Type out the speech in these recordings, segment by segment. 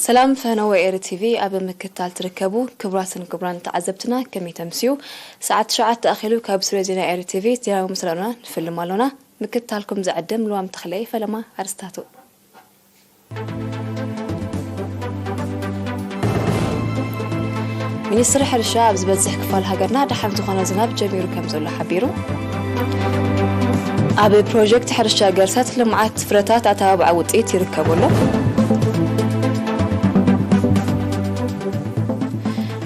ሰላም ፈነወ ኤሪ ቲቪ ኣብ ምክትታል ትርከቡ ክቡራትን ክቡራን ተዓዘብትና ከመይ ተምስዩ? ሰዓት ትሽዓተ ኣኺሉ ካብ ስቱድዮ ዜና ኤሪ ቲቪ ዜና ምስለና ንፍልም ኣሎና። ምክትታልኩም ዝዕድም ልዋም ተኽለየ። ፈለማ ኣርስታቱ። ሚኒስትሪ ሕርሻ ኣብ ዝበዝሕ ክፋል ሃገርና ደሓን ዝኾነ ዝናብ ጀሚሩ ከም ዘሎ ሓቢሩ። ኣብ ፕሮጀክት ሕርሻ ገርሳት ልምዓት ፍረታት ኣተባብዓ ውፅኢት ይርከቡ ኣሎ።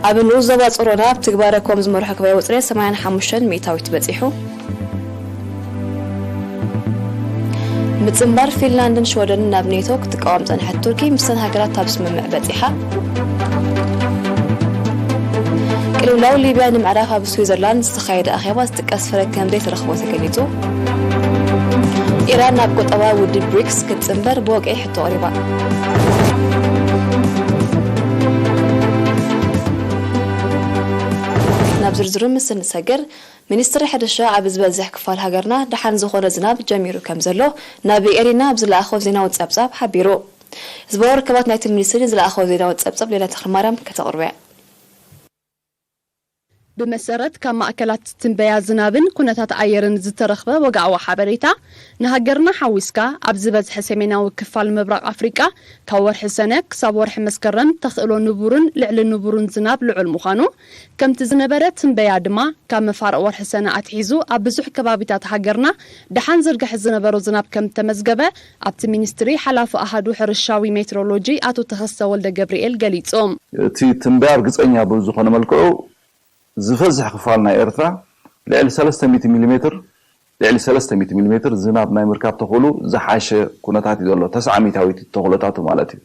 ኣብ ንኡስ ዞባ ጾሮና ኣብ ትግባረ ኮም ዝመርሖ ክባይ ውፅሬ ሰማንያን ሓሙሽተን ሚእታዊት በፂሑ። ምጽንባር ፊንላንድን ሽወደንን ናብ ኔቶ ክትቃወም ጸንሐት ቱርኪ ምስተን ሃገራት ኣብ ስምምዕ በጺሓ። ቅልውላው ሊብያ ንምዕራፍ ኣብ ስዊዘርላንድ ዝተኻየደ ኣኼባ ዝጥቀስ ፍረ ከም ዘይተረኽቦ ተገሊጹ። ኢራን ናብ ቁጠባዊ ውድብ ብሪክስ ክትጽንበር ብወግዒ ሕቶ ኣቕሪባ። ናብ ዝርዝሩ ምስ እንሰግር፣ ሚኒስትሪ ሕርሻ ኣብ ዝበዝሕ ክፋል ሃገርና ደሓን ዝኾነ ዝናብ ጀሚሩ ከም ዘሎ ናብ ኤሪና ኣብ ዝለኣኸ ዜናዊ ጸብጻብ ሓቢሩ። ህዝባዊ ርክባት ናይቲ ሚኒስትሪ ዝለኣኸ ዜናዊ ጸብጻብ ሌላ ተኽለማርያም ከተቕርቦ እያ። ብመሰረት ካብ ማእከላት ትንበያ ዝናብን ኩነታት ኣየርን ዝተረኽበ ወግዓዊ ሓበሬታ፣ ንሃገርና ሓዊስካ ኣብ ዝበዝሐ ሰሜናዊ ክፋል ምብራቕ ኣፍሪቃ ካብ ወርሒ ሰነ ክሳብ ወርሒ መስከረም ተኽእሎ ንቡርን ልዕሊ ንቡርን ዝናብ ልዑል ምዃኑ፣ ከምቲ ዝነበረ ትንበያ ድማ ካብ መፋርቕ ወርሒ ሰነ ኣትሒዙ ኣብ ብዙሕ ከባቢታት ሃገርና ደሓን ዝርግሐ ዝነበሮ ዝናብ ከም እተመዝገበ ኣብቲ ሚኒስትሪ ሓላፊ ኣሃዱ ሕርሻዊ ሜትሮሎጂ ኣቶ ተኸስተ ወልደ ገብርኤል ገሊጹ። እቲ ትንበያ ርግጸኛ ብዝኾነ መልክዑ ዝፈዝሕ ክፋል ናይ ኤርትራ ልዕሊ ሰለስተ ሚእቲ ሚሊ ሜትር፣ ልዕሊ ሰለስተ ሚእቲ ሚሊ ሜትር ዝናብ ናይ ምርካብ ተኽእሉ ዝሓሸ ኩነታት እዩ ዘሎ፣ ተስዓ ሚእታዊት ተኽእሎታቱ ማለት እዩ።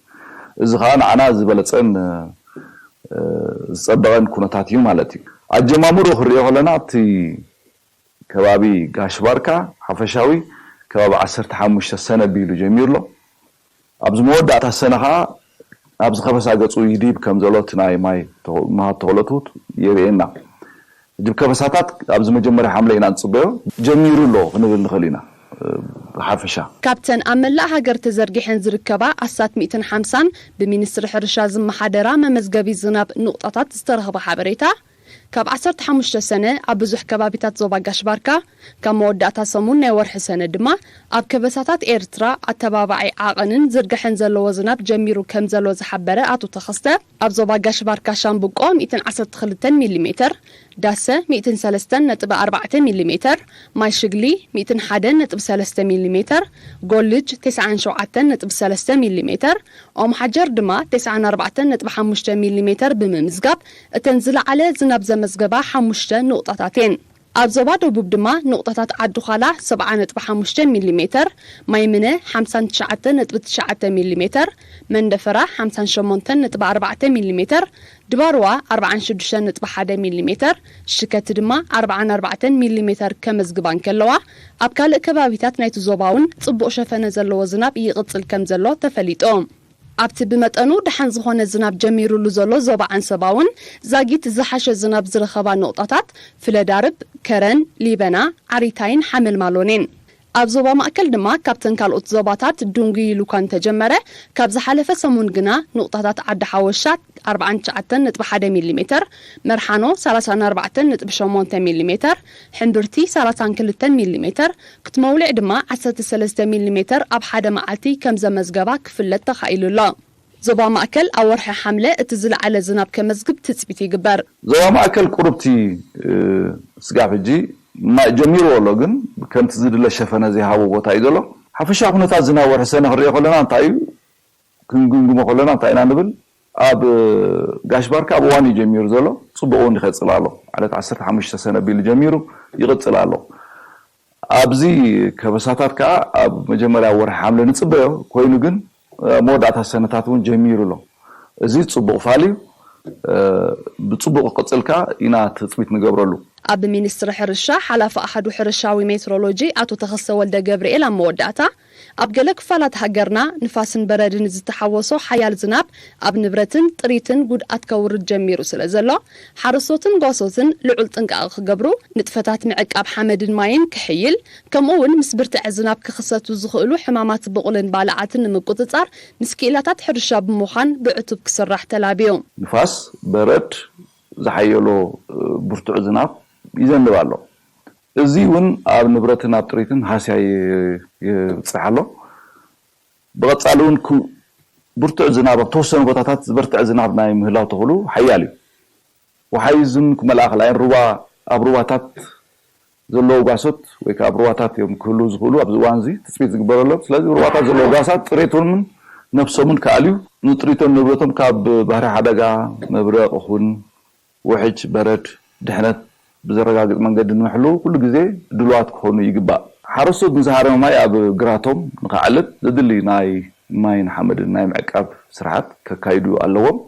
እዚ ኸኣ ንዓና ዝበለጸን፣ እ፣ ዝጸበቐን ኩነታት እዩ ማለት እዩ። ኣጀማምርኡ ክንሪኦ ከለና፣ እቲ ከባቢ ጋሽ ባርካ ሓፈሻዊ ከባቢ ዓሰርተ ሓሙሽተ ሰነ ቢሉ ጀሚሩ ኣሎ። ኣብዚ መወዳእታ ሰነ ኸኣ ኣብዚ ከበሳ ገጹ ይድይብ ከም ዘሎ እቲ ናይ ማይ ተኽ-፣ ምሃብ ተኽእሎቱ የርእየና። ሕጂ ከበሳታት ኣብዚ መጀመርያ ሓምለ ኢና ንጽበዮ። ጀሚሩ ኣሎ ክንብል ንኽእል ኢና፣ እ፣ ብሓፈሻ። ካብተን ኣብ መላእ ሃገር ተዘርጊሐን ዝርከባ ኣስታት ሚእትን ሓምሳን ብሚኒስትሪ ሕርሻ ዝመሓደራ መመዝገቢ ዝናብ ንቑጣታት ዝተረኽበ ሓበሬታ፣ ካብ ዓሰርተ ሓሙሽተ ሰነ ኣብ ብዙሕ ከባቢታት ዞባ ጋሽ ባርካ፣ ካብ መወዳእታ ሰሙን ናይ ወርሒ ሰነ ድማ ኣብ ከበሳታት ኤርትራ ኣተባባዒ ዓቐንን ዝርግሐን ዘለዎ ዝናብ ጀሚሩ ከም ዘሎ ዝሓበረ ኣቶ ተኸስተ፣ ኣብ ዞባ ጋሽ ባርካ ሻምብቆ ሚእትን ዓሰርተ ክልተን ሚሊ ሜተር፣ ዳሰ ሚእትን ሰለስተን ነጥቢ ኣርባዕተ ሚሊ ሜተር፣ ማይ ሽግሊ ሚእትን ሓደን ነጥቢ ሰለስተ ሚሊ ሜተር፣ ጎልጅ ተስዓን ሸውዓተን ነጥቢ ሰለስተ ሚሊ ሜተር፣ ኦም ሓጀር ድማ ተስዓን ኣርባዕተን ነጥቢ ሓሙሽተ ሚሊ ሜተር ብምምዝጋብ፣ እተን ዝለዓለ ዝናብ ዘመዝገባ ሓሙሽተ ንቑጣታት እየን። ኣብ ዞባ ደቡብ ድማ ንቑጣታት ዓዲ ዃላ ሰብዓ ነጥቢ ሓሙሽተ ሚሊ ሜተር፣ ማይ ምነ ሓምሳን ትሽዓተን ነጥቢ ትሽዓተ ሚሊ ሜተር፣ መንደፈራ ሓምሳን ሸሞንተን ነጥቢ ኣርባዕተ ሚሊ ሜተር፣ ድባርዋ ኣርባዓን ሽዱሽተን ነጥቢ ሓደ ሚሊ ሜተር፣ ሽከቲ ድማ ኣርባዓን ኣርባዕተን ሚሊ ሜተር ከመዝግባ እንከለዋ፣ ኣብ ካልእ ከባቢታት ናይቲ ዞባ እውን ጽቡቕ ሸፈነ ዘለዎ ዝናብ ይቕጽል ከም ዘሎ ተፈሊጡ። ኣብቲ ብመጠኑ ደሓን ዝኾነ ዝናብ ጀሚሩሉ ዘሎ ዞባ ዓንሰባ እውን ዛጊት ዝሓሸ ዝናብ ዝረኸባ ነቑጣታት ፍለዳርብ፣ ከረን፣ ሊበና፣ ዓሪታይን ሓመልማሎን እየን። ኣብ ዞባ ማእከል ድማ ካብተን ካልኦት ዞባታት ዱንጉ ኢሉ እኳ እንተጀመረ፣ ካብ ዝሓለፈ ሰሙን ግና ንቑጣታት ዓዲ ሓወሻ ኣርባዓን ትሽዓተን ነጥቢ ሓደ ሚሊ ሜተር፣ መርሓኖ ሰላሳን ኣርባዕተን ነጥቢ ሸሞንተ ሚሊ ሜተር፣ ሕምብርቲ ሰላሳን ክልተን ሚሊ ሜተር፣ ክትመውሊዕ ድማ ዓሰርተ ሰለስተ ሚሊ ሜተር ኣብ ሓደ መዓልቲ ከም ዘመዝገባ ክፍለጥ ተኻኢሉ ኣሎ። ዞባ ማእከል ኣብ ወርሒ ሓምለ እቲ ዝለዓለ ዝናብ ከመዝግብ ትጽቢት ይግበር። ዞባ ማእከል ቁሩብቲ፣ እ፣ ስጋብ ሕጂ ማ-፣ ጀሚርዎ ኣሎ፣ ግን ከምቲ ዝድለ ሸፈነ ዘይሃቦ ቦታ እዩ ዘሎ። ሓፈሻ ኩነታት ዝናብ ወርሒ ሰነ ክንሪኦ ከለና እንታይ እዩ? ክንግምግሞ ከለና እንታይ ኢና ንብል? ኣብ፣ እ፣ ጋሽ ባርካ ኣብ እዋን እዩ ጀሚሩ ዘሎ፣ ጽቡቕ እውን ይኸጽል ኣሎ። ማለት ዓሰርተ ሓሙሽተ ሰነ ቢሉ ጀሚሩ ይቕጽል ኣሎ። ኣብዚ ከበሳታት ከኣ ኣብ መጀመርያ ወርሒ ሓምለ ንጽበዮ ኮይኑ፣ ግን፣ እ፣ መወዳእታ ሰነታት እውን ጀሚሩ ኣሎ። እዚ ጽቡቕ ፋል እዩ። እ፣ ብጽቡቕ ክቕጽል ከኣ ኢና ትጽቢት ንገብረሉ። ኣብ ሚኒስትሪ ሕርሻ ሓላፊ ኣሃዱ ሕርሻዊ ሜትሮሎጂ ኣቶ ተኸስተ ወልደ ገብርኤል ኣብ መወዳእታ፣ ኣብ ገለ ክፋላት ሃገርና ንፋስን በረድን ዝተሓወሶ ሓያል ዝናብ ኣብ ንብረትን ጥሪትን ጉድኣት ከውርድ ጀሚሩ ስለ ዘሎ፣ ሓረስቶትን ጓሶትን ልዑል ጥንቃቐ ክገብሩ፣ ንጥፈታት ምዕቃብ ሓመድን ማይን ክሕይል፣ ከምኡ እውን ምስ ብርትዐ ዝናብ ክኽሰቱ ዝኽእሉ ሕማማት ብቑልን ባልዓትን ንምቁጽጻር ምስ ክኢላታት ሕርሻ ብምዃን ብዕቱብ ክስራሕ ተላብዩ። ንፋስ፣ በረድ፣ ዝሓየሎ ብርቱዕ ዝናብ ይዘንብ ኣሎ። እዚ እውን ኣብ ንብረትን ኣብ ጥሪትን ሃስያ ይብፅሕ ኣሎ። ብቐፃሊ እውን ብርቱዕ ዝናብ ኣብ ተወሰኑ ቦታታት ዝበርትዐ ዝናብ ናይ ምህላው ተኽእሎ ሓያል እዩ። ወሓይዝን ክመልኣ ከላይን ሩባ ኣብ ሩባታት ዘለዉ ጓሶት ወይ ከዓ ኣብ ሩባታት እዮም ክህሉ ዝኽእሉ ኣብዚ እዋን እዚ ትፅቢት ዝግበረሎም። ስለዚ ሩባታት ዘለዉ ጓሳት ጥሬቶምን ነብሶምን ክኣልዩ ንጥሪቶም ንብረቶም ካብ ባህሪ ሓደጋ መብረቕ ይኹን ውሕጅ በረድ ድሕነት ብዘረጋግጽ መንገዲ ንምሕልው ኩሉ ግዜ ድሉዋት ክኾኑ ይግባእ። ሓረስቶት ንዝሃረመ ማይ ኣብ ግራቶም ንኸዕልብ ዘድሊ ናይ ማይን ሓመድን ናይ ምዕቃብ ስርሓት ከካይዱ ኣለዎም።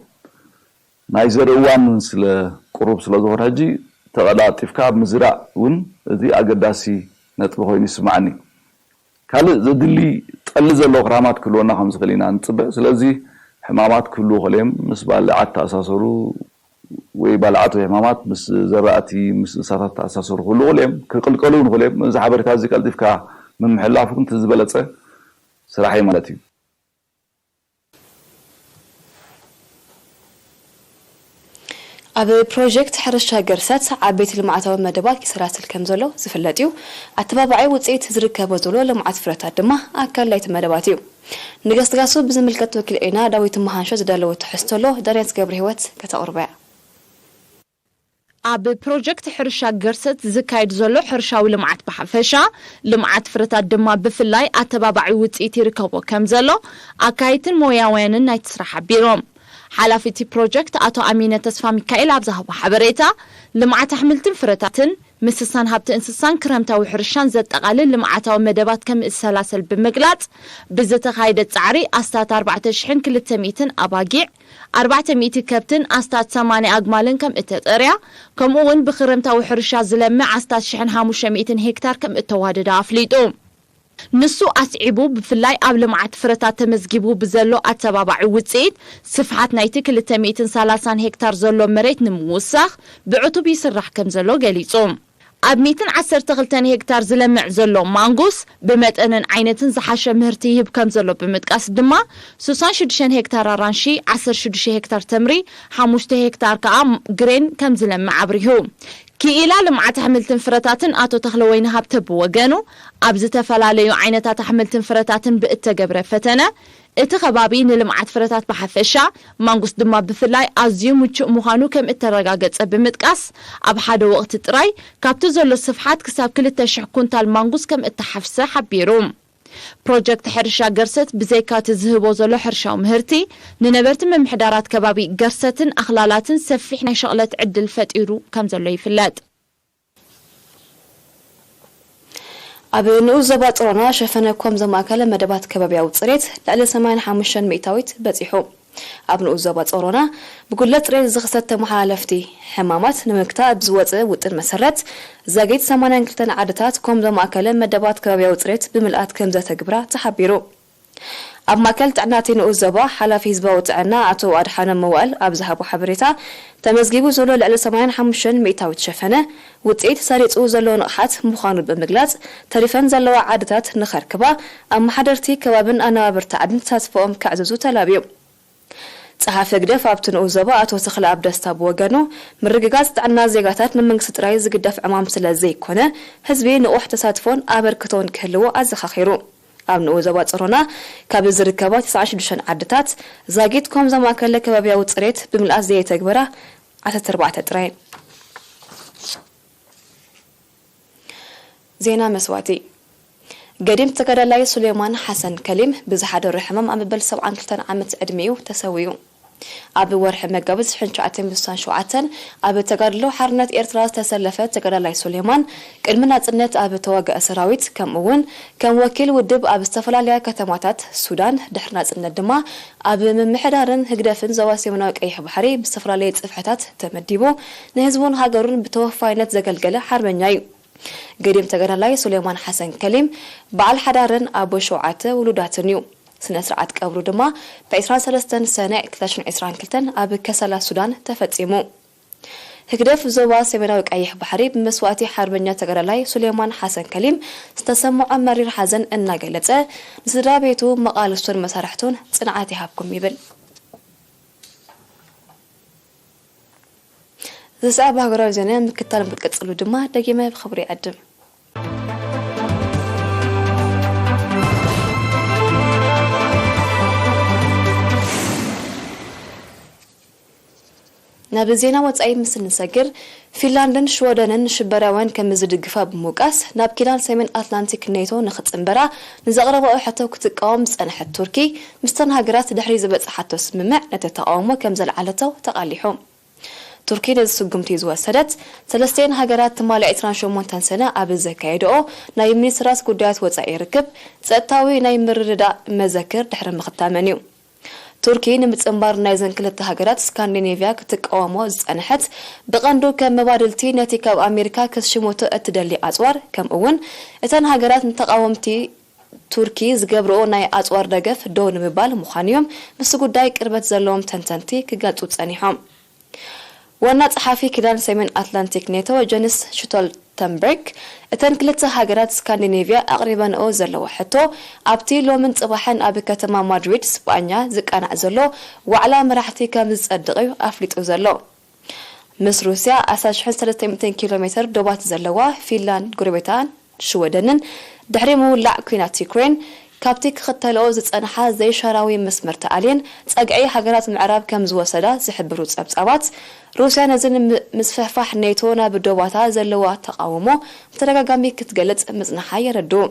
ናይ ዘርኢ እዋን ስለ ቅሩብ ስለ ዝኾነ ሕጂ ተቐላጢፍካ ምዝራእ እውን እዚ ኣገዳሲ ነጥቢ ኮይኑ ይስማዓኒ። ካልእ ዘድሊ ጠሊ ዘለዎ ክራማት ክህልወና ከም ዝኽእል ኢና ንጽበ። ስለዚ ሕማማት ክህልዉ ከለዮም ምስ ባልዓት ተኣሳሰሩ ወይ ባልዓት ወይ ሕማማት ምስ ዘራእቲ ምስ እንስሳታት ተኣሳሰሩ ክህልዉ ከለዮም ክቕልቀሉ ንኽእለዮም እዚ ሓበሬታ እዚ ቀልጢፍካ ምምሕላፍ እውን እቲ ዝበለጸ ስራሕ እዩ ማለት እዩ። ኣብ ፕሮጀክት ሕርሻ ገርሰት ዓበይቲ ልምዓታዊ መደባት ይሰላስል ከም ዘሎ ዝፍለጥ እዩ። ኣተባባዒ ውፅኢት ዝርከቦ ዘሎ ልምዓት ፍረታት ድማ ኣካል ናይቲ መደባት እዩ። ንገስጋሱ ብዝምልከት ወኪል ኤና ዳዊት መሃንሾ ዝዳለዎ ትሕዝቶ ኣሎ፣ ዳንያት ገብረ ህይወት ከተቕርቦ እያ። ኣብ ፕሮጀክት ሕርሻ ገርሰት ዝካየድ ዘሎ ሕርሻዊ ልምዓት ብሓፈሻ፣ ልምዓት ፍረታት ድማ ብፍላይ ኣተባባዒ ውፅኢት ይርከቦ ከም ዘሎ ኣካየድትን ሞያውያንን ናይቲ ስራሕ ሓቢሮም። ሓላፊ እቲ ፕሮጀክት ኣቶ ኣሚነ ተስፋሚካኤል ኣብ ዝሃቦ ሓበሬታ፣ ልምዓት ኣሕምልትን ፍረታትን፣ ምስሳን ሃብቲ እንስሳን ክረምታዊ ሕርሻን ዘጠቓልል ልምዓታዊ መደባት ከም እተሰላሰል ብምግላፅ፣ ብዝተኻየደ ፃዕሪ ኣስታት ኣርባዕተ ሽሕን ክልተ ሚእትን ኣባጊዕ፣ ኣርባዕተ ሚእቲ ከብትን ኣስታት ሰማንያ ኣግማልን ከም እተጠርያ፣ ከምኡ እውን ብክረምታዊ ሕርሻ ዝለምዕ ኣስታት ሽሕን ሓሙሽተ ሚእትን ሄክታር ከም እተዋደደ ኣፍሊጡ። ንሱ ኣስዒቡ፣ ብፍላይ ኣብ ልምዓት ፍረታት ተመዝጊቡ ብዘሎ ኣተባባዒ ውፅኢት፣ ስፍሓት ናይቲ ክልተ ሚእትን ሰላሳን ሄክታር ዘሎ መሬት ንምውሳኽ ብዕቱብ ይስራሕ ከም ዘሎ ገሊፁ። ኣብ ሚእትን ዓሰርተ ክልተን ሄክታር ዝለምዕ ዘሎ ማንጉስ፣ ብመጠንን ዓይነትን ዝሓሸ ምህርቲ ይህብ ከም ዘሎ ብምጥቃስ ድማ፣ ስሳን ሽዱሽተን ሄክታር ኣራንሺ፣ ዓሰርተ ሽዱሽተ ሄክታር ተምሪ፣ ሓሙሽተ ሄክታር ከኣ ግሬን ከም ዝለምዕ ኣብሪሁ። ክኢላ ልምዓት ኣሕምልትን ፍረታትን ኣቶ ተኽለወይኒ ሃብተ ብወገኑ፣ ኣብ ዝተፈላለዩ ዓይነታት ኣሕምልትን ፍረታትን ብእተገብረ ፈተነ፣ እቲ ከባቢ ንልምዓት ፍረታት ብሓፈሻ፣ ማንጉስ ድማ ብፍላይ ኣዝዩ ምቹእ ምዃኑ ከም እተረጋገጸ ብምጥቃስ፣ ኣብ ሓደ ወቕቲ ጥራይ ካብቲ ዘሎ ስፍሓት ክሳብ ክልተ ሽሕ ኩንታል ማንጉስ ከም እተሓፍሰ ሓቢሩ። ፕሮጀክት ሕርሻ ገርሰት ብዘይካ እቲ ዝህቦ ዘሎ ሕርሻዊ ምህርቲ፣ ንነበርቲ ምምሕዳራት ከባቢ ገርሰትን ኣኽላላትን ሰፊሕ ናይ ሸቕለት ዕድል ፈጢሩ ከም ዘሎ ይፍለጥ። ኣብ ንኡስ ዞባ ጾሮና ሸፈነ ኮም ዘማእከለ መደባት ከባብያዊ ጽሬት ልዕሊ ሰማንያን ሓሙሽተን ሚእታዊት በጺሑ። ኣብ ንኡስ ዞባ ጾሮና ብጉድለት ጽሬት ዝኽሰት ተመሓላለፍቲ ሕማማት ንምግታእ ብዝወጸ ውጥን መሰረት፣ ዛጊት ሰማንያን ክልተን ዓድታት ኮም ዘማእከለ መደባት ከባብያዊ ጽሬት ብምልኣት ከም ዘተግብራ ተሓቢሩ። ኣብ ማእከል ጥዕና እቲ ንኡስ ዞባ ሓላፊ ህዝባዊ ጥዕና ኣቶ ኣድሓኖም መዋእል ኣብ ዝሃቦ ሓበሬታ፣ ተመዝጊቡ ዘሎ ልዕሊ ሰማንያን ሓሙሽተን ሚእታዊት ሸፈነ ውጽኢት ሰሪጹ ዘሎ ንቕሓት ምዃኑ ብምግላጽ፣ ተሪፈን ዘለዋ ዓድታት ንኸርክባ ኣመሓደርቲ ከባብን ኣነባበርቲ ዓድን ተሳትፎኦም ከዕዝዙ ተላብዩ። ጸሓፊ ህግደፍ ኣብቲ ንኡስ ዞባ ኣቶ ተኽለኣብ ደስታ ብወገኑ፣ ምርግጋጽ ጥዕና ዜጋታት ንመንግስቲ ጥራይ ዝግደፍ ዕማም ስለ ዘይኮነ፣ ህዝቢ ንቑሕ ተሳትፎን ኣበርክቶን ክህልዎ ኣዘኻኺሩ። ኣብ ንኡስ ዞባ ጸሮና ካብ ዝርከባ ተስዓን ሽዱሽተን ዓድታት ዛጊት ኮም ዘማእከለ ከባብያዊ ጽሬት ብምልኣት ዘየተግበራ ዓሰርተ ኣርባዕተ ጥራይ። ዜና መስዋእቲ። ገዲም ተጋዳላይ ሱሌማን ሓሰን ከሊም ብዝሓደሮ ሕማም ኣብ መበል ሰብዓን ክልተን ዓመት ዕድሚኡ ተሰዊኡ። ኣብ ወርሒ መጋቢት ሽሕን ትሽዓተ ሚእትን ስሳን ሸውዓተን ኣብ ተጋድሎ ሓርነት ኤርትራ ዝተሰለፈ ተጋዳላይ ሱሌማን፣ ቅድሚ ናጽነት ኣብ ተዋጋኢ ሰራዊት፣ ከምኡ እውን ከም ወኪል ውድብ ኣብ ዝተፈላለያ ከተማታት ሱዳን፣ ድሕሪ ናጽነት ድማ ኣብ ምምሕዳርን ህግደፍን ዞባ ሰሜናዊ ቀይሕ ባሕሪ ብዝተፈላለየ ጽፍሕታት ተመዲቡ ንህዝቡን ሃገሩን ብተወፋይነት ዘገልገለ ሓርበኛ እዩ። ገዲም ተጋዳላይ ሱሌማን ሓሰን ከሊም በዓል ሓዳርን ኣቦ ሸውዓተ ውሉዳትን እዩ። ስነ ስርዓት ቀብሩ ድማ ብ ዕስራን ሰለስተን ሰነ ክልተ ሽሕን ዕስራን ክልተን ኣብ ከሰላ ሱዳን ተፈጺሙ። ህግደፍ ዞባ ሰሜናዊ ቀይሕ ባሕሪ ብመስዋእቲ ሓርበኛ ተጋዳላይ ሱሌማን ሓሰን ከሊም ዝተሰምዖ መሪር ሓዘን እናገለጸ፣ ንስድራ ቤቱ፣ መቓልስቱን መሳርሕቱን ጽንዓት ይሃብኩም ይብል። ዝስዕብ ሃገራዊ ዜና ምክታል ክትቅጽሉ ድማ ደጊመ ብኽብሪ ይዕድም። ናብ ዜና ወጻኢ ምስ እንሰግር፣ ፊንላንድን ሽወደንን ንሽበራውያን ከም ዝድግፋ ብምውቃስ፣ ናብ ኪዳን ሰሜን ኣትላንቲክ ኔቶ ንኽጽንበራ ንዘቕረባኦ ሕቶ ክትቃወም ዝጸንሐት ቱርኪ፣ ምስተን ሃገራት ድሕሪ ዝበጽሓቶ ስምምዕ ነቲ ተቓውሞ ከም ዘልዓለቶ ተቓሊሑ። ቱርኪ ነዚ ስጉምቲ ዝወሰደት፣ ሰለስቲኤን ሃገራት ትማሊ ዕስራን ሸሞንተን ሰነ ኣብ ዘካየድኦ ናይ ሚኒስትራት ጉዳያት ወጻኢ ርክብ፣ ጸጥታዊ ናይ ምርድዳእ መዘክር ድሕሪ ምኽታመን እዩ። ቱርኪ ንምጽንባር ናይዘን ክልተ ሃገራት ስካንዲኔቭያ ክትቃወሞ ዝጸንሐት፣ ብቐንዱ ከም መባድልቲ ነቲ ካብ ኣሜሪካ ክትሽምቶ እትደሊ ኣጽዋር፣ ከምኡ እውን እተን ሃገራት ንተቓወምቲ ቱርኪ ዝገብርኦ ናይ ኣጽዋር ደገፍ ደው ንምባል ምዃኑ እዮም ምስቲ ጉዳይ ቅርበት ዘለዎም ተንተንቲ ክገልጹ ጸኒሖም። ዋና ጸሓፊ ኪዳን ሰሜን ኣትላንቲክ ኔቶ ጀንስ ሽቶልተንበርግ፣ እተን ክልተ ሃገራት ስካንዲኔቭያ ኣቕሪበንኦ ዘለዋ ሕቶ ኣብቲ ሎምን ጽባሕን ኣብ ከተማ ማድሪድ ስጳኛ ዝቃናዕ ዘሎ ዋዕላ መራሕቲ ከም ዝጸድቕ እዩ ኣፍሊጡ ዘሎ። ምስ ሩስያ ኣስታት ሽሕን ሰለስተ ሚእትን ኪሎ ሜትር ዶባት ዘለዋ ፊንላንድ፣ ጎረቤታን ሽወደንን፣ ድሕሪ ምውላዕ ኲናት ዩክሬን፣ ካብቲ ክኽተልኦ ዝጸንሓ ዘይሻራዊ መስመር ተኣልየን ጸግዒ ሃገራት ምዕራብ ከም ዝወሰዳ ዝሕብሩ ጸብጻባት፣ ሩስያ ነዚ ንምስፍሕፋሕ ኔቶ ናብ ዶባታ ዘለዋ ተቓውሞ ብተደጋጋሚ ክትገልጽ ምጽንሓ የረድኡ።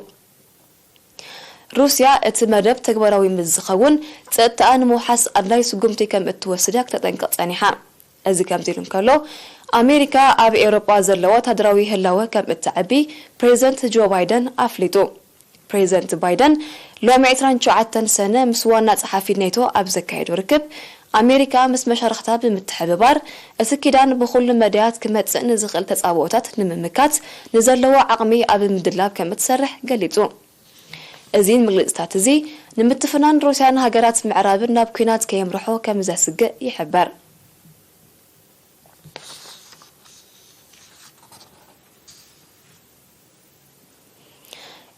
ሩስያ እቲ መደብ ተግባራዊ ምስ ዝኸውን፣ ጸጥታኣ ንምውሓስ ኣድላዪ ስጉምቲ ከም እትወስድ እያ ክተጠንቅቕ ጸኒሓ። እዚ ከምዚ ኢሉ እንከሎ፣ ኣሜሪካ ኣብ ኤውሮጳ ዘለዋ ወታደራዊ ህላወ ከም እተዕቢ ፕሬዚደንት ጆ ባይደን ኣፍሊጡ። ፕሬዚደንት ባይደን ሎሚ ዕስራን ትሽዓተን ሰነ ምስ ዋና ጸሓፊ ኔቶ ኣብ ዘካየዶ ርክብ፣ ኣሜሪካ ምስ መሻርኽታ ብምትሕብባር፣ እቲ ኪዳን ብኹሉ መዳያት ክመጽእ ንዝኽእል ተጻብኦታት ንምምካት ንዘለዎ ዓቕሚ ኣብ ምድላብ ከም እትሰርሕ ገሊጹ። እዚ መግለጺታት እዚ ንምትፍናን ሩስያን ሃገራት ምዕራብን ናብ ኲናት ከየምርሖ ከም ዘስግእ ይሕበር።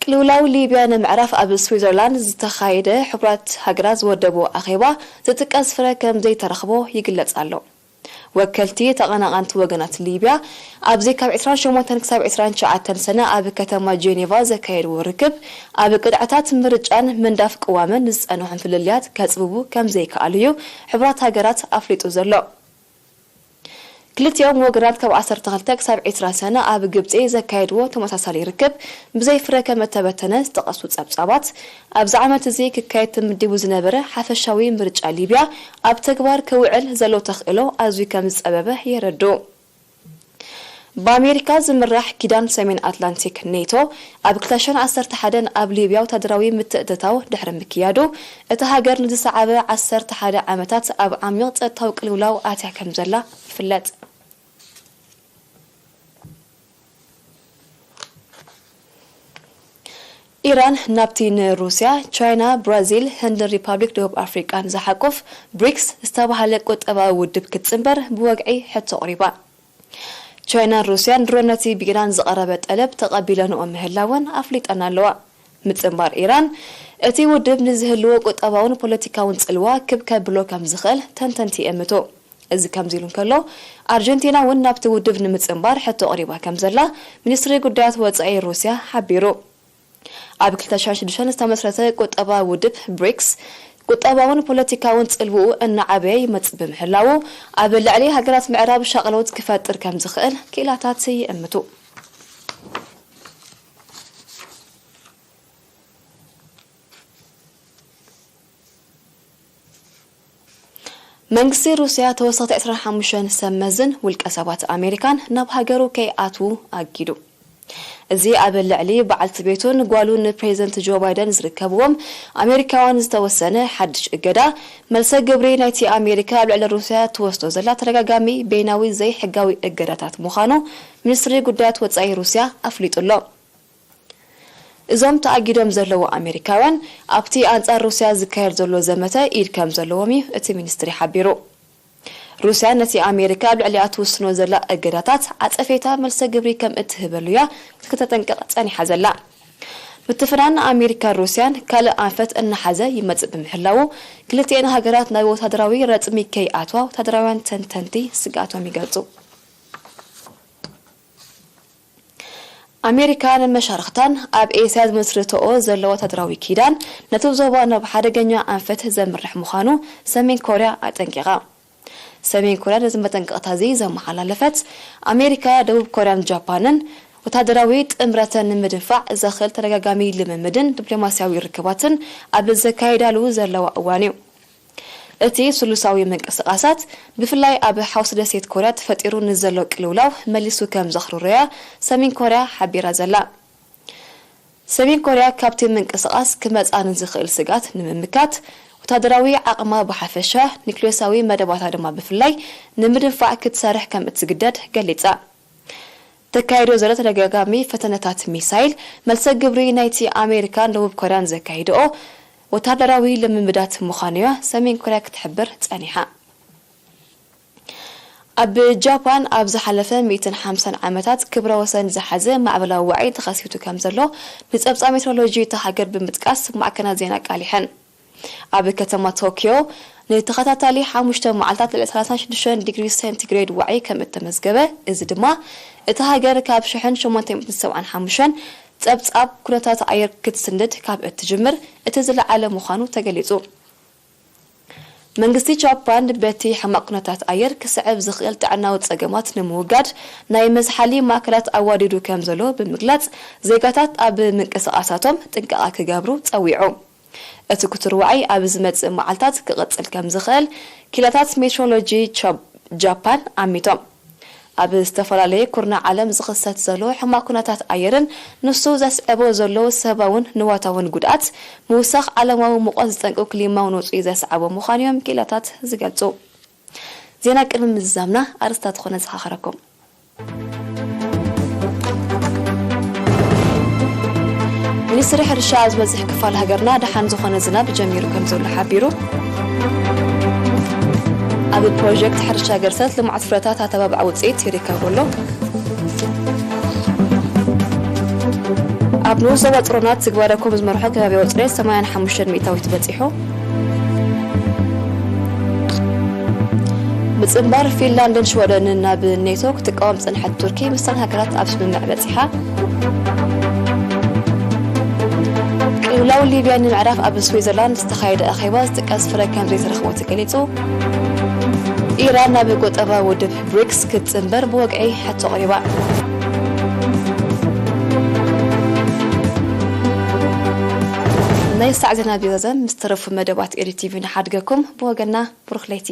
ቅልውላው ሊብያ ንምዕራፍ ኣብ ስዊዘርላንድ ዝተኻየደ ሕቡራት ሃገራት ዝወደቦ ኣኼባ ዝጥቀስ ፍረ ከም ዘይተረኽቦ ይግለጽ ኣሎ። ወከልቲ ተቐናቐንቲ ወገናት ሊብያ ኣብዚ ካብ ዕስራን ሸሞንተን ክሳብ ዕስራን ትሽዓተን ሰነ ኣብ ከተማ ጄኔቫ ዘካየድዎ ርክብ፣ ኣብ ቅጥዕታት ምርጫን ምንዳፍ ቅዋምን ዝጸንሑ ፍልልያት ከጽብቡ ከም ዘይከኣሉ እዩ ሕቡራት ሃገራት ኣፍሊጡ ዘሎ። ክልቲኦም ወገናት ካብ ዓሰርተ ክልተ ክሳብ ዕስራ ሰነ ኣብ ግብጺ ዘካየድዎ ተመሳሳሊ ርክብ ብዘይ ፍረ ከም እተበተነ ዝጠቐሱ ጸብጻባት፣ ኣብዚ ዓመት እዚ ክካየድ ተመዲቡ ዝነበረ ሓፈሻዊ ምርጫ ሊብያ ኣብ ተግባር ክውዕል ዘሎ ተኽእሎ ኣዝዩ ከም ዝጸበበ የረድኡ። ብኣሜሪካ ዝምራሕ ኪዳን ሰሜን ኣትላንቲክ ኔቶ ኣብ ክልተ ሽሕን ዓሰርተ ሓደን ኣብ ሊብያ ወታደራዊ ምትእትታው ድሕሪ ምክያዱ፣ እታ ሃገር ንዝሰዓበ ዓሰርተ ሓደ ዓመታት ኣብ ዓሚቕ ጸጥታዊ ቅልውላው ኣትያ ከም ዘላ ይፍለጥ። ኢራን ናብቲ ንሩስያ፣ ቻይና፣ ብራዚል፣ ህንድን ሪፓብሊክ ደቡብ ኣፍሪቃን ዝሓቁፍ ብሪክስ ዝተባህለ ቁጠባዊ ውድብ ክትጽንበር ብወግዒ ሕቶ ኣቕሪባ። ቻይናን ሩስያን ድሮ ነቲ ብኢራን ዝቐረበ ጠለብ ተቐቢለንኦ ምህላወን ኣፍሊጠን ኣለዋ። ምጽንባር ኢራን እቲ ውድብ ንዝህልዎ ቁጠባውን ፖለቲካውን ጽልዋ ክብ ከብሎ ከም ዝኽእል ተንተንቲ ይእምቱ። እዚ ከምዚ ኢሉ እንከሎ፣ ኣርጀንቲና እውን ናብቲ ውድብ ንምጽንባር ሕቶ ኣቕሪባ ከም ዘላ ሚኒስትሪ ጉዳያት ወጻኢ ሩስያ ሓቢሩ። ኣብ ክልተ ሽሕን ሽዱሽተን ዝተመስረተ ቁጠባ ውድብ ብሪክስ፣ ቁጠባውን ፖለቲካውን ጽልውኡ እናዓበየ ይመጽእ ብምህላዉ፣ ኣብ ልዕሊ ሃገራት ምዕራብ ሻቕሎት ክፈጥር ከም ዝኽእል ክኢላታት ይእምቱ። መንግስቲ ሩስያ ተወሰኽቲ ዕስራን ሓሙሽተን ሰብ መዝን ውልቀ ሰባት ኣሜሪካን ናብ ሃገሩ ከይኣትዉ ኣጊዱ። እዚ ኣብ ልዕሊ በዓልቲ ቤቱን ጓሉን ፕሬዚደንት ጆ ባይደን ዝርከብዎም ኣሜሪካውያን ዝተወሰነ ሓድሽ እገዳ፣ መልሰ ግብሪ ናይቲ ኣሜሪካ ኣብ ልዕሊ ሩስያ ትወስዶ ዘላ ተደጋጋሚ በይናዊ ዘይሕጋዊ እገዳታት ምዃኑ ሚኒስትሪ ጉዳያት ወጻኢ ሩስያ ኣፍሊጡ ኣሎ። እዞም ተኣጊዶም ዘለዉ ኣሜሪካውያን ኣብቲ ኣንጻር ሩስያ ዝካየድ ዘሎ ዘመተ ኢድ ከም ዘለዎም እዩ እቲ ሚኒስትሪ ሓቢሩ። ሩስያ ነቲ ኣሜሪካ ኣብ ልዕሊኣ ትውስኖ ዘላ እገዳታት ዓጸፌታ መልሰ ግብሪ ከም እትህበሉ እያ ከተጠንቅቕ ጸኒሓ ዘላ። ምትፍናን ኣሜሪካን ሩስያን ካልእ ኣንፈት እናሓዘ ይመጽእ ብምህላዉ፣ ክልቲኤን ሃገራት ናብ ወታደራዊ ረጽሚ ከይኣትዋ ወታደራውያን ተንተንቲ ስግኣቶም ይገልጹ። ኣሜሪካን መሻርኽታን ኣብ ኤስያ ዝመስርትኦ ዘሎ ወታደራዊ ኪዳን፣ ነቲ ዞባ ናብ ሓደገኛ ኣንፈት ዘምርሕ ምዃኑ ሰሜን ኮርያ ኣጠንቂቓ። ሰሜን ኮርያ ነዚ መጠንቀቕታ እዚ ዘመሓላለፈት፣ ኣሜሪካ፣ ደቡብ ኮርያን ጃፓንን ወታደራዊ ጥምረተን ንምድንፋዕ ዘኽእል ተደጋጋሚ ልምምድን ዲፕሎማስያዊ ርክባትን ኣብ ዘካይዳሉ ዘለዋ እዋን እዩ። እቲ ስሉሳዊ ምንቅስቓሳት፣ ብፍላይ ኣብ ሓውሲ ደሴት ኮርያ ተፈጢሩ ንዘሎ ቅልውላው መሊሱ ከም ዘኽርሮ'ያ ሰሜን ኮርያ ሓቢራ ዘላ። ሰሜን ኮርያ ካብቲ ምንቅስቓስ ክመጽኣ ንዝኽእል ስግኣት ንምምካት፣ ወታደራዊ ዓቕማ ብሓፈሻ፣ ኒክሌሳዊ መደባታ ድማ ብፍላይ ንምድንፋዕ ክትሰርሕ ከም እትግደድ ገሊጻ። ተካይዶ ዘሎ ተደጋጋሚ ፈተነታት ሚሳይል፣ መልሰ ግብሪ ናይቲ ኣሜሪካን ደቡብ ኮርያን ዘካይድኦ ወታደራዊ ልምምዳት ምዃኑ'ያ ሰሜን ኮርያ ክትሕብር ጸኒሓ። ኣብ ጃፓን ኣብ ዝሓለፈ ሚእትን ሓምሳን ዓመታት ክብረ ወሰን ዝሓዘ ማዕበላዊ ዋዒ ተኸሲቱ ከም ዘሎ ንጸብጻብ ሜትሮሎጂ እታ ሃገር ብምጥቃስ ማዕከናት ዜና ኣቃሊሐን። ኣብ ከተማ ቶኪዮ ንተኸታታሊ ሓሙሽተ መዓልታት ልዕሊ ሰላሳን ሽዱሽተን ዲግሪ ሴንቲግሬድ ዋዒ ከም እተመዝገበ፣ እዚ ድማ እታ ሃገር ካብ ሽሕን ሸሞንተ ሚእትን ሰብዓን ሓሙሽተን ጸብጻብ ኩነታት ኣየር ክትስንድድ ካብ እትጅምር እቲ ዝለዓለ ምዃኑ ተገሊጹ። መንግስቲ ጃፓን በቲ ሕማቕ ኩነታት ኣየር ክስዕብ ዝኽእል ጥዕናዊ ጸገማት ንምውጋድ ናይ መዝሓሊ ማእከላት ኣዋዲዱ ከም ዘሎ ብምግላጽ፣ ዜጋታት ኣብ ምንቅስቓሳቶም ጥንቃቐ ክገብሩ ጸዊዑ። እቲ ክቱር ዋዒ ኣብ ዝመጽእ መዓልታት ክቕጽል ከም ዝኽእል ኪላታት ሜትሮሎጂ ቻ-፣ ጃፓን ኣሚቶም። ኣብ ዝተፈላለየ ኩርናዕ ዓለም ዝኽሰት ዘሎ ሕማቕ ኩነታት ኣየርን ንሱ ዘስዕቦ ዘሎ ሰብኣውን ንዋታውን ጉድኣት፣ ምውሳኽ ዓለማዊ ሙቐት ዝጠንቁ ክሊማውን ውጹይ ዘስዓቦ ምዃኑ እዮም ኪላታት ዝገልጹ። ዜና ቅድሚ ምዝዛምና ኣርእስታት ዝኾነ ዘኻኸረኩም። ሚኒስትሪ ሕርሻ ኣብ ዝበዝሕ ክፋል ሃገርና ደሓን ዝኾነ ዝናብ ጀሚሩ ከም ዘሎ ሓቢሩ። ኣብ ፕሮጀክት ሕርሻ ገርሰት ልምዓት ፍረታት ኣተባብዓ ውፅኢት ይርከብ ኣሎ። ኣብ ንኡስ ዞባ ጾሮና ትግባረ ኮም ዝመርሖ ከባብያዊ ጽሬት ሰማንያን ሓሙሽተን ሚእታዊት በጺሑ። ምጽንባር ፊንላንድን ሽወደንን ናብ ኔቶ ክትቃወም ዝጸንሐት ቱርኪ፣ ምስተን ሃገራት ኣብ ስምምዕ በጺሓ። ቅልውላው ሊብያ ንምዕራፍ ኣብ ስዊዘርላንድ ዝተኻየደ ኣኼባ ዝጥቀስ ፍረ ከም ዘይተረኽቦ ተገሊጹ። ኢራን ናብ ቁጠባ ውድብ ብሪክስ ክትጽንበር ብወግዒ ሕቶ ኣቕሪባ። ናይ ሳዕ ዜና ቢዘዘም ምስ ተረፉ መደባት ኤሪ ቲቪ ንሓድገኩም። ብወገና ብሩኽ ለይቲ።